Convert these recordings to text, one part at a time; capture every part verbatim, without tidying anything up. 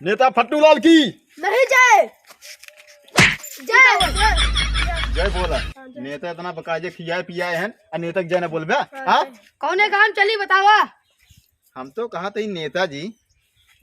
नेता फट्टू लाल की। नहीं जय। जय। जय बोला। नेता इतना बकायदे खियाए पियाए हैं, आ नेता के जय ना बोलबे? हाँ? कौने काम चली बतावा? हम तो कहा था, नेताजी,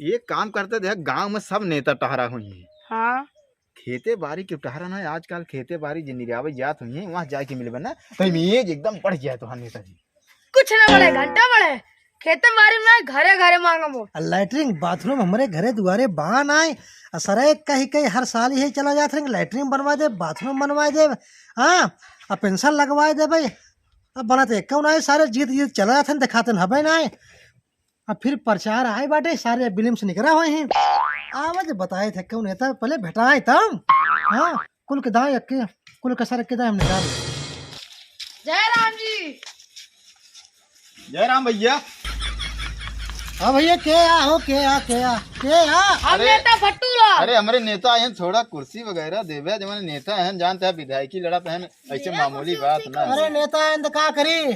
एक काम करते, देख, गांव में सब नेता टहरा हुई हैं। हाँ। खेते बारी के टहरा ना, आजकल खेते बारी जे निरावे जात हुई हैं, वहाँ जाके मिलबे ना, तो इमेज एकदम बढ़ जाए तो। हाँ नेताजी, कुछ ना बढ़े, घंटा बढ़े, खेते बारी में ना, घरे घरे मांगम वोट। आ लैट्रिन बाथरूम हमरे घरे दुआरे बा नाय, आ सरे कही कही हर साल यही चला जात रहे, लैट्रिन बनवा दे, बाथरूम बनवा दे, हाँ, आ पेंशन लगवा दे भाई। अब बनत एक कौन आए, सारे जीत जीत चला जात हैं, दिखाते हबे ना आए। अब फिर प्रचार आए बाटे, सारे बिलिम से निकरा हुए हैं। आवाज बताए थे कौन नेता, पहले भेटाए तब। हाँ, कुल के दाएं अक्के, कुल कसर अक्के दाएं हम निकाल। जय राम जी। जय राम भैया। हाँ भैया, के आ हो, के आ, के आ, के आ? हम अरे, नेता फट्टू लाल। अरे, हमरे नेता आयन, थोड़ा कुर्सी वगैरह देवे, जवन नेता हैं, जानते हैं, विधायकी लड़त हैं, ऐसे मामूली बात ना। अरे, नेता आयन तो का करी,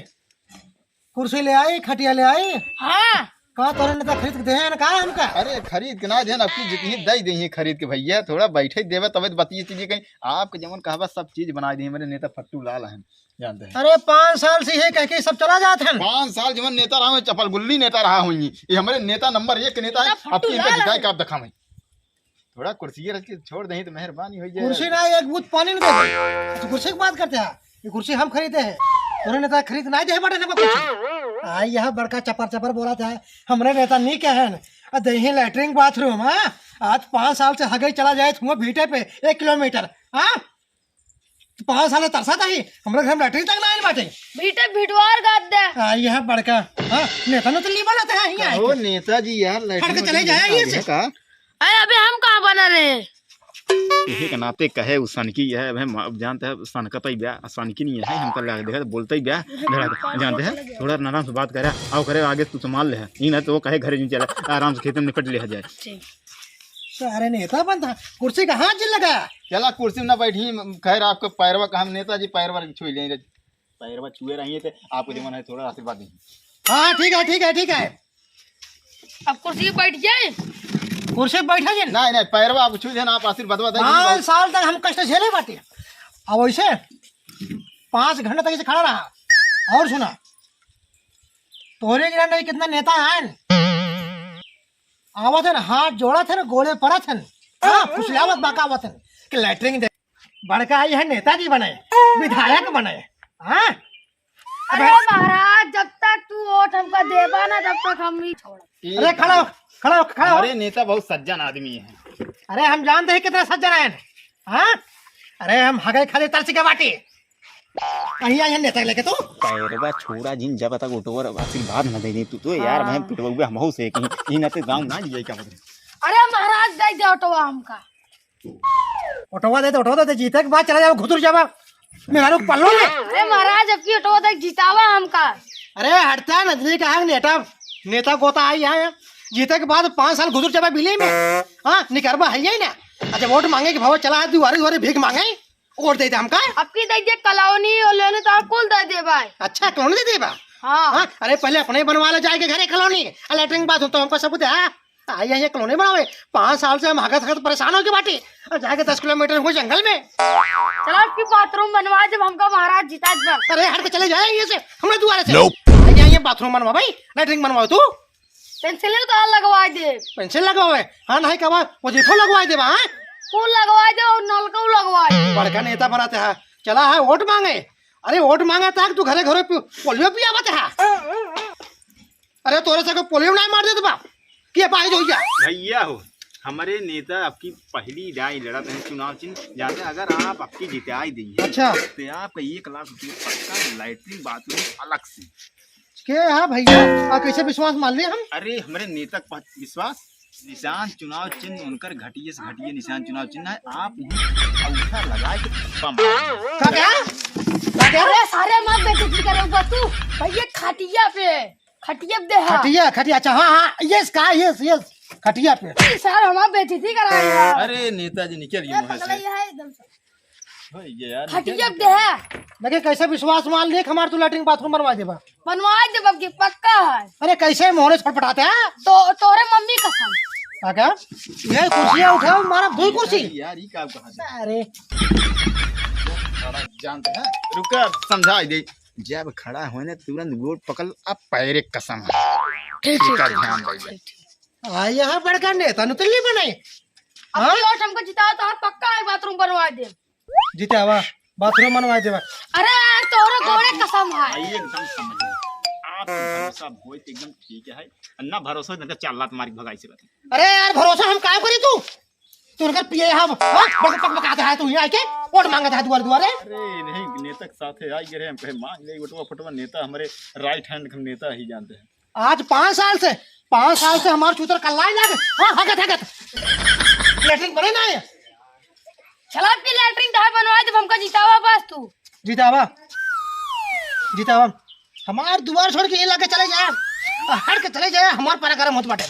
कुर्सी ले आई, खटिया ले आई। हाँ। का तोरे नेता खरीद के देहे हैं का हमका? अरे, खरीद के ना देहन, आपकी जितनी दई देही खरीद के भैया, थोड़ा बैठे देवे तबे तो बतिये चीजें कहीं। आपके जवन कहबा सब चीज बनाए देही, हमरे नेता फट्टू लाल हैं, जानते हैं। अरे, पाँच साल से ये कह के सब चला जात हैं। पाँच साल जवन नेता रहा हुई, चपल गुल्ली नेता रहा हुई, ये हमरे नेता नंबर एक के नेता है। नेता फट्टू आपकी इनका लाल जिताए है। का आप दिखावे? थोड़ा कुर्सी रख के छोड़ देही तो मेहरबानी हो जाए। कुर्सी ना, एक बूंद पानी नहीं दे। तो कुर्सी की बात करते हैं, ये कुर्सी हम खरीदे हैं, तोरे नेता खरीद ना दे बाटे ना कुछ। आ, यह बड़का चपर चपर बोला था, हमरे नेता नहीं कहे हैं। आ, देही लैट्रिन बाथरूम, हाँ? आज पाँच साल से हगई चला जाए हुआ भीटे पे एक किलोमीटर, हाँ? तो पाँच साल से तरसा था ही, हमरे घर में लैट्रिन तक ना आइल बाटे। भीटे भिटवार गाद दे। आ, यह बड़का, हाँ? नेता ने तो ली बोला था, यहाँ ओ आए। नेताजी यार, लैट्रिन हट के चले वैट्रिन जाए नहीं ये आए से। हैं का? अरे, अबे हम कहाँ बना रहे हैं? यही के नाते कहे उ सनकी है, अब हम, अब जानते हैं सनकत ही ब्या, सनकी नहीं है, हमका लग देखा बोलते ही ब्या, धड़क, जानते हैं, थोड़ा आराम से बात करे, आओ करे आगे तू संभाल ले, ई ना तो वो कहे घरे नहीं चला, आराम से खेते में निपट लिया जाए। ठीक। सारे नेता बनता, कुर्सी का हाथ जिन लगा। चला कुर्सी में ना बैठी, खैर आपको पैरवा का हम नेताजी पैरवा छुई लेंगे। पैरवा छुए रहिए थे, आपको जवन है थोड़ा आशीर्वाद देंगे। हाँ, ठीक है, ठीक है, ठीक है। अब कुर्सी पे बैठ जाए। कुर्सी पे बैठा जाए। नहीं, नहीं, पैरवा आप छू देना, आप आशीर्वाद दे दीजिए। पाँच साल तक हम कष्ट झेले बाटे। अब वैसे पाँच घंटे तक इसे खड़ा रहा। और सुना, तोरे गिरा नहीं कितना नेता आए न। आवत है न, हाथ जोड़त है न, गोड़े पड़त है न। हाँ, फुसलावत बाका आवत है न कि लैट्रिन दे। बड़का आई है, नेताजी बने, विधायक बने। हाँ? अरे महाराज, जब तक तू वोट हमका देबा ना, तब तक हम नहीं छोड़ब। अरे खड़ा हो, खड़ा हो, खड़ा हो। हमारे नेता बहुत सज्जन आदमी है। अरे हम जानते हैं कितना सज्जन है। हाँ? अरे हम हगई खाली तरसी के बाटी। कहीं आए हैं नेता लेके तू? पैरवा छोड़ा जिन, जब तक वोटवा आशीर्वाद न दे दे तू तो यार, हाँ। मैं पिटवा हमहू से कहीं, कहीं ना तो गाँव ना लिए क्या मतलब। अरे महाराज, दे दे वोटवा हमका। वोटवा दे दे, वोटवा दे दे, जीते के बाद चला जाबा, घुसुर जाबा। मेहरारू पल्लो ले। अरे महाराज, अब की वोटवा दे, जितावा हमका। अरे हटता नजरी का है नेता, नेता गोता आई है। जीते के बाद पाँच साल घुसुर जाबा बिली में। हाँ, निकरबा है ही ना। अच्छा, वोट मांगे के भाव चला है, दुआरे दुआरे भीख मांगे, वोट दे दे हमका। अब की दे दे, कॉलोनी, ओलोनी तो कुल दे दे भाई। अच्छा, कॉलोनी दे दे बा? हाँ। हाँ, अरे पहले अपने बनवा ले जाए के घरे कॉलोनी, लैट्रिन बाथरूम तो हमको सबूत है। हाँ? आई, आई, ये कॉलोनी बनावे। पाँच साल से हम हगत हगत परेशान होके बाटी। अब जाके दस किलोमीटर हो जंगल में। चला, अब की बाथरूम बनवा, जब हमका महाराज जिता जब। अरे हट के चले जाए ये से, हमरे दुआरे से। Nope। आई, आई, ये बाथरूम बनवा भाई, लैट्रिन बनवाओ तू। पेंसिल तो लगवा दे। पेंसिल लगवावे? हाँ, नहीं कहा, वजीफो लगवा देबा, हाँ? कुल लगवा दे और नलका लगवा दे। बड़का नेता बनाते हैं, चला है वोट मांगे। अरे वोट मांगा था कि तू घरे घरे पि-, पोलियो पियावत है। अरे तोरे से कोई पोलियो नहीं मार देत बा? के पाई जोइया? भैया हो, हमारे नेता आपकी पहली दाई लड़त हैं चुनाव चिन्ह, जाते अगर आप आपकी जिताई दी है, अच्छा। तो आपका एक लाख रुपये पक्का, लैट्रिन बाथरूम अलग से। के हाँ भैया, आ कैसे विश्वास मान लिए हम? अरे हमारे नेता पर विश्वास, निशान चुनाव चिन्ह उनकर घटिया से घटिया निशान चुनाव चिन्ह है, आप उन्हें अंगूठा लगा के बम मार दो। का क्या? का क्या? अरे सारे मत बेइज्जती करे बा तू, भैया खटिया पे। खटिया पे दे, हाँ। खटिया, खटिया, अच्छा, हाँ, हाँ, yes, कहा, yes, yes, खटिया पे। ई सार हमार बेइज्जती कराई है। अरे नेताजी निकल गए ए, मुंह से। पगला ये है एकदम से। हो ये यार, खटिया निकल पे दे। देखे कैसे विश्वास मान लिए कि हमार तू लैट्रिन बाथरूम बनवा देबा। बनवा देबा कि पक्का है। अरे कैसे मोहरे छटपटाते हैं? तो तोरे मम्मी कसम। काका, ये कुर्सियाँ उठाओ, मारा दो कुर्सी। अरे यार, ये का कहा था? अरे। सारा जानते हैं। रुका, समझाई दे। जब खड़ा होए ना, तुरंत गोड़ पकड़, अब पैरे कसम है। ठीक, ठीक, इसका ठीक, ध्यान ठीक, रखिए। ठीक, ठीक। आ, यहाँ बड़का नेता नुतुल्ली बनाई। अब हाँ? की ओर हमको जिताओ तो हम पक्का है बाथरूम बनवा दे। जितावा, बाथरूम बनवा देवा। अरे यार, तोहरे गोड़े कसम है। भाई एकदम समझ गए। आप भरोसा होए तो एकदम ठीक है। ना भरोसा होए तो चार लात मार के भगाई से बता। अरे यार, भरोसा हम काहे करी तू? तू उनकर पिए हम, हाँ? बक, बक, बक, बकात है तू यहाँ आके, वोट मांगत है दुआर दुआरे। अरे नहीं, नेता के साथ है, आई गिरे हम कहे मांग ले वोटवा फोटवा, नेता हमारे राइट हैंड नेता ही जानते हैं। आज पाँच साल से, पाँच साल से हमार चूतर कल्लाई लागे। हाँ, हगत, हगत। लेटरिन बने ना है। चला, आपकी लेटरिन तो है बनवा, जब हमका जितावा बस तू। जितावा, जितावा। हमार दुआर छोड़ के ये लाके चले जाए, हट के चले जाए, हमार पारा गरम होत बाटे।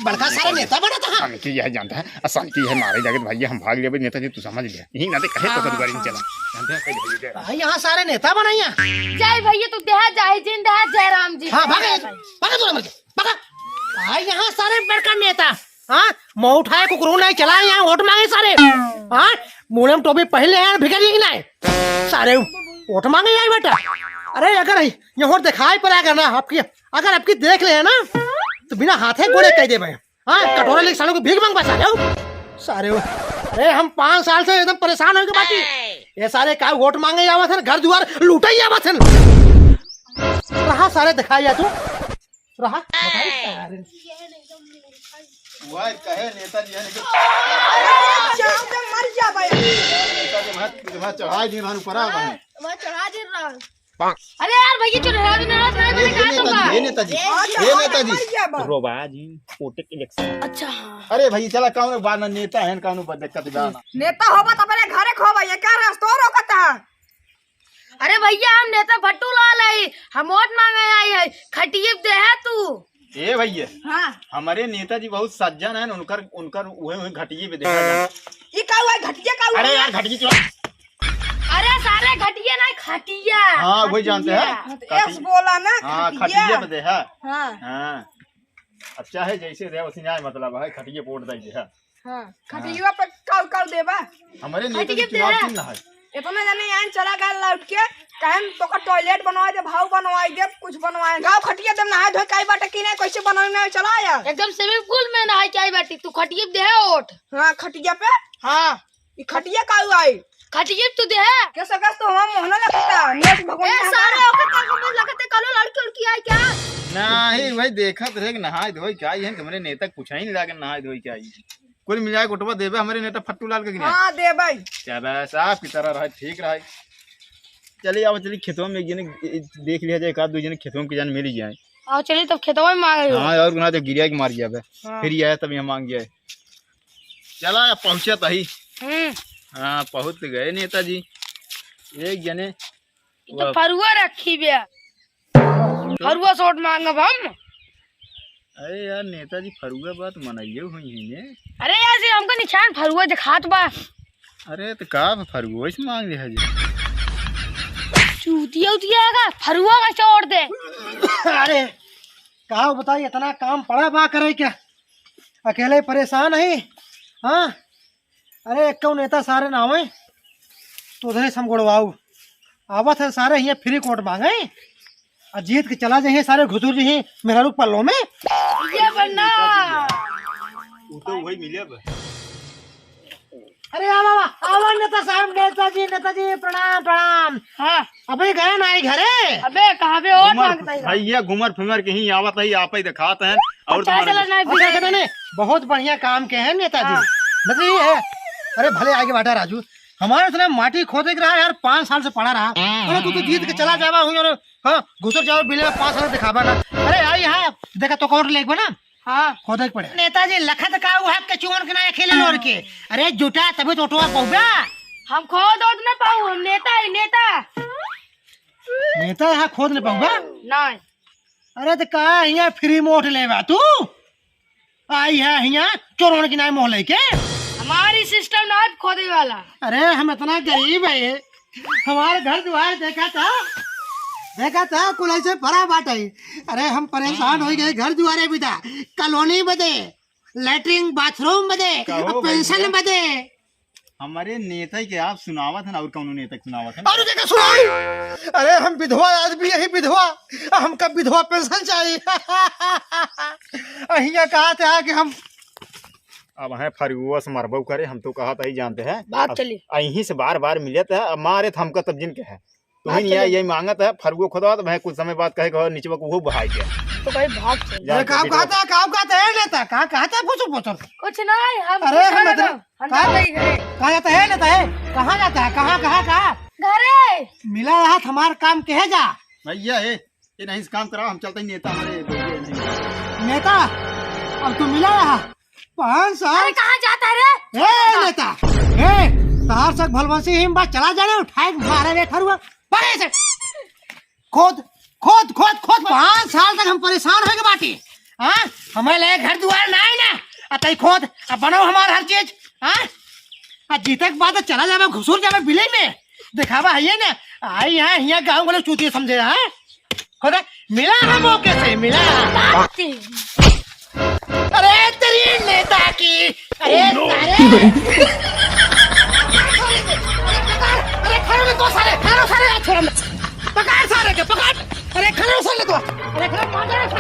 बड़का सारा नेता बना था। शांति यह जानता है, अशांति है, मारे जाके तो भैया हम भाग लेबे, नेता जी तू समझ ले। यही ना दे कहे तो हाँ, दुआरी हाँ। चला। जानते हैं, कहीं भैया दे रहा। भाई, यहाँ सारे नेता बनाइया। जय भैया, तू देहा, जय जिंद है, जय राम जी। हाँ, भागे, भागे तू मर के, भागा। भाई, यहाँ सारे बड़का नेता, हाँ, मुँह उठाए कुकुर नहीं चला, यहाँ वोट मांगे सारे। हाँ, मुड़े में टोपी पहले हैं, भिखारी की नहीं। सारे वोट मांगे यहाँ बेटा। अरे, अगर ये वोट दिखाई पड़ा अगर ना आपकी, अगर आपकी देख ले ना, तो बिना हाथे गोड़े कह दे भाई। हाँ, कटोरा लेके सालों को भीख मांगबा सारे हो। सारे हो। अरे, हम पाँच साल से एकदम परेशान होके बाटी। ये सारे का वोट मांगे आवत हन, घर दुआर लूटे ही आवत हन। रहा सारे दिखाई जा तू। रहा, बताई सारे। वह कहे नेताजी है, लेकिन अरे, जाओ तो मर जा भाई। नेताजी भात, भात चढ़ाई दिन भानु परा भाई। वहाँ चढ़ा दे रहा। अरे यार भैया, चुनाव में नाराज नहीं, ये, मैंने ये कहा नेताजी, तुमका। ये नेताजी, हाँ, ये तो नेताजी। भैया बा। रोबा जी, वोटिंग इलेक्शन। अच्छा, हाँ। अरे भैया, चला, कौनो बात ना, नेता है, कौनो बात दिक्कत बा ना। नेता होबा तो अपने घरे खोबा, ये क्या रास्ता रोकता है? अरे भैया, हम नेता भट्टू लाल है, हम वोट मांगे आई है, खटिए पे दे है तू। ए भैया, हाँ। हमारे नेताजी बहुत सज्जन हैं, उनकर, उनकर उहे, उहे घटिए पे देखा जाए। ई का हुआ, घटिया का हुआ? अरे यार, घटिए क्यों? अरे सारे घटिया ना, खटिया। हाँ, वही जानते हैं। खटिया। हाँ, तो खटिया। एस बोला ना, हाँ, खटिया। खटिया पे दे है। हाँ। हाँ। अब चाहे जैसे दे, वैसे न्याय मतलब है, खटिया पे वोट दे है। हाँ, हाँ। खटिया पे काउ, काउ देबा? हमारे नेता खटिया जी पे चुनाव दे। चिन्ह है। इतना जाने यहाँ चला गया लौट के, कहें तो का टॉयलेट बनवा दे, भाव बनवाई दे, कुछ बनवाए। गाँव खटिया दे, नहाए धोए काई बाटे की नहीं, कैसे बनवाए ना, चला यार। एकदम स्विमिंग पूल में नहाए के आई बाटी, तू खटिया पे दे है वोट। हाँ, खटिया पे? हाँ। ई खटिया का हुआ है? खटिया तू दे है। कैसे कस तो हम मोहना लगता, नेट भगवान ए, यहाँ सारे का। ओके का समझ लगते, कलो लड़की उड़की आई क्या? नहीं भाई, देखत रहे कि नहाए धोए क्या ही है, हमरे नेता कुछ ही नहीं लागे नहाए धोए क्या ही। कुल मिला के वोटवा देबे हमरे नेता फट्टू लाल के कि नहीं? हाँ, देबे। क्या बस आपकी तरह रहे, ठीक रहे। चलिए, अब चलिए खेतवा में एक जने देख लिया जाए, एक आध दो जने खेतवा में के जान मिल ही जाए। हाँ, चलिए तब खेतवा में मार लो। हाँ, और ना तो गिरिया के मार गया बे। हाँ। फिर ये आया तब यहाँ मांग गया है। चला, अब पहुँचा तही। हम्म। हाँ, पहुँच गए नेताजी। एक जने ई तो वाह। फरुआ रखी बे। फरुआ से वोट मांगब हम। अरे यार, नेताजी फरुआ बात मनाइए हुई है ने। अरे यार, जी हमका निशान फरुआ दिखात बा। अरे तो का फरुआ से मांग ले है जी? चूतिया उतिया का फरुआ का छोड़ दे। अरे का बताई, इतना काम पड़ा बा करे क्या, अकेले परेशान है। हाँ, अरे, एक नेता सारे ना आवे, तो उधरे से हम गोड़वाऊ। आवत है सारे हियाँ फ्री कोट मांगे, और जीत के चला जाइए सारे घुसुर जी मेहरारू के पल्लो में। ये बनना। वो तो वही मिले अब। अरे, आवा, आवा, आवा, नेता साहब, नेताजी, नेताजी, प्रणाम, प्रणाम। हाँ। अबे गए ना आई घरे? अबे, कहाँ पे और घूमर, मांगता है? भैया, घूमर फिमर के ही आवत है, आप ही दिखात हैं। और अच्छा, तुम्हारे चला, नहीं, अच्छा, नहीं। अच्छा, नहीं, बहुत बढ़िया काम के हैं नेताजी। हाँ। मतलब ये है, अरे भले आगे बाटा राजू, हमारे इतना माटी खोदे के रहा यार, पाँच साल से पड़ा रहा। अरे तू तो जीत के चला जावा हुई और हाँ, घुसर जाओ बिले में पाँच साल दिखावा ना। अरे आई यहाँ, देखा तो कौन लेके बना? हाँ। खोदे के पड़े। नेताजी लखत का हुआ के चुवन के ना अकेले लोर के। अरे जुटा तभी तो उठवा बहुबा। हम खोद ओद ना पाऊ, हम नेता है, नेता। नेता यहाँ खोद नहीं पाऊंगा? नहीं। अरे तो का यहाँ फ्री मोट लेवा तू? आई है यहाँ चोरों की नाई मोह लेके। हमारी सिस्टम ना है खोदे वाला। अरे हम इतना गरीब है, हमारे घर द्वार देखा था, देखा था कुल ऐसे भरा बाटे। अरे हम परेशान हो गए घर द्वारे बिदा, कॉलोनी बदे। लैट्रिन बाथरूम बदे, कहो पेंशन भैया। बदे। हमरे नेता के आप सुनावत हन, और कौनो नेता के सुनावत हन? और क्या सुनाई? अरे हम विधवा आदमी, यही विधवा, हमका विधवा पेंशन चाहिए। अहिया कहा थे कि हम अब हैं फरुआ से मरबो करे, हम तो कहा था ही जानते हैं। बात अब चली। अहीं से बार बार मिलत है, अब मारे तो हमका तब जिन के है। तुही बात नहीं आया, चली। यही मांगत है, फरुआ खुदा तो मैं कुछ समय बाद कहे कहो निचवा को वो बहाई गया। तो भाई बात चली। जा अरे, के काव बिटवा कहता है, काव कहता है नेता, का कहता है, पूछो, पूछो। कुछ नहीं, हम अरे, कुछ हम नहीं इधर, ना, हम का? जाते ही घरे। कहाँ जाता है नेता है? कहाँ जाता है? कहाँ, कहाँ, कहाँ? घरे। मिला रहा, हमार काम कहे जा। भैया, ए, ये नहीं, इस काम कराओ, हम चलते ही नेता हमारे बोलिए नहीं। नेता, अब तू मिला रहा, पाँच साल। अरे, कहाँ जाता है रे? ए, नेता, ए, तहार सक भलवंशी हिम बा, चला जाने, उठाए के मारे रे फरुआ, परे से। खोद, खोद, खोद, खोद, पाँच साल तक हम परेशान होइके बाटी। हाँ, हमें ले घर दुआर ना है ना, अतई खोद, अब बनाओ हमार हर चीज। हाँ, आ जीते के बाद चला जावे, घुसुर जावे बिले में, दिखावा है ये ना, आई यहाँ, यहाँ गाँव वाले चूतिया समझे, हाँ? खुदा मिला है मौके से, मिला। अरे तेरी नेता की, अरे सारे। अरे खड़े में तो सारे, खड़े सारे, छोड़। पकड़ सारे के, पकड़। अरे खड़े सारे तो, अरे खड़े, पकड़।